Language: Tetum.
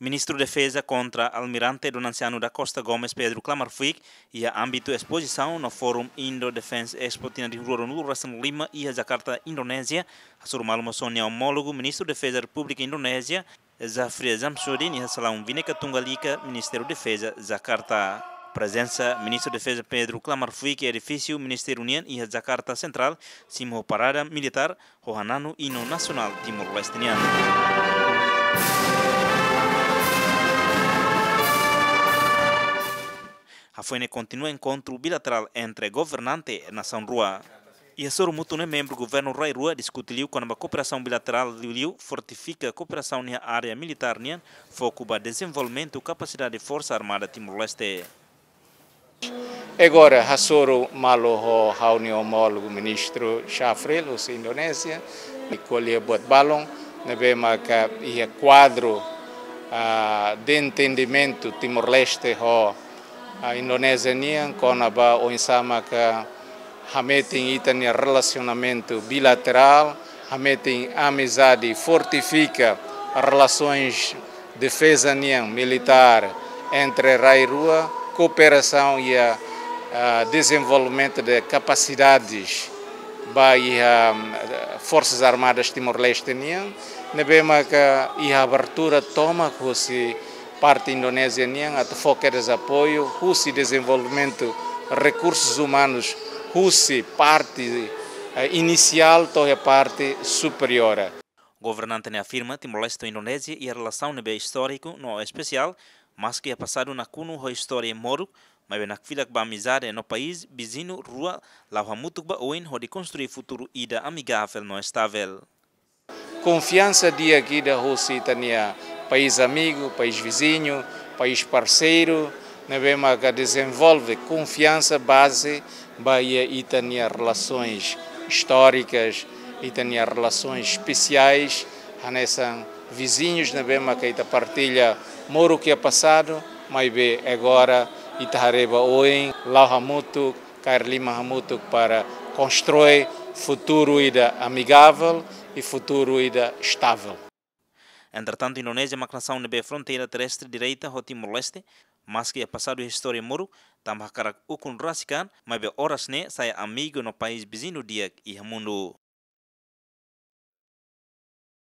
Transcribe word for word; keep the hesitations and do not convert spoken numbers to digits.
Ministru Defeza Kontra Almirante Dom Nanciano da Costa Gomes Pedro Klamarfuik, iha ámbitu espozisaun no Forum Indo Defence Expo tinan rihun rua ruanulu resin lima iha Jakarta, Indonézia, hasoru malu mós ho nia omólogu Ministru Defeza Repúblika Indonézia, Zafri Zamsudin, iha salaun Bhinneka Tunggal Ika, Ministériu Defeza, Jakarta. Prezensa Ministru Defeza Pedro Klamarfuik iha edifísiu ministériu nian iha Jakarta Sentrál, simu ho parada militár, ho hananu inu nasionál Timor-Leste nian. Hafoin ne'e kontinua enkontru bilaterál entre governante nasaun rua. Iha sorumutu ne'e membru governu rai-rua diskute liu kona-ba kooperasaun bilaterál, liuliu fortifika kooperasaun iha área militár nian, foku ba dezenvolvimentu kapasidade Forsa Armada Timor-Leste. Agora, hasoru malu ho ha'u-nia omólogu ministru Zafri, husi Indonézia, i ko'alia buat balun ne'ebé maka iha kuadru, ah, de entendimentu Timor-Leste ho, ah, Indonézia nian, kona-ba oinsá maka hametin ita-nia relasionamentu bilaterál, hametin amizade, fortifika relasoens defeza nian, militár, entre rai-rua, kooperasaun iha, ah, dezenvolvimentu de kapasidades ba iha, ah, Forsas Armadas Timor-Leste nian, ne'ebé maka iha abertura tomak husi parte Indonézia nian atu fó kedas apoiu husi dezenvolvimentu rekursus umanus, husi parte, eh, inisiál to'o iha parte superiór. Governante ne'e afirma Timor-Leste ho Indonézia iha relasaun ne'ebé istóriku no espesiál, maski iha pasadu nakonu ho istória moruk, maibé nakfilak ba amizade no país viziñu rua la'o hamutuk ba oin hodi konstrui futuru ida amigavel no estavel. Konfiansa di'ak ida husi ita-nia país amigu, país viziñu, país parseiru, ne'ebé maka dezenvolve konfiansa baze ba iha ita-nia relasoens istórikas, ita-nia relasoens espesiais, hanesan viziñus ne'ebé maka ita partilla moruk iha pasadu, maibé agora ita haree ba oin, la'o hamutuk, kaer liman hamutuk para konstrui futuru ida amigavel i futuru ida estavel. Entretantu, Indonézia mak nasaun ne'ebé fronteira terrestre direta ho Timor-Leste, maski iha pasadu istória moruk, tanba hakarak ukun rasik an, maibé oras ne'e sai amigu no país viziñu di'ak iha mundu.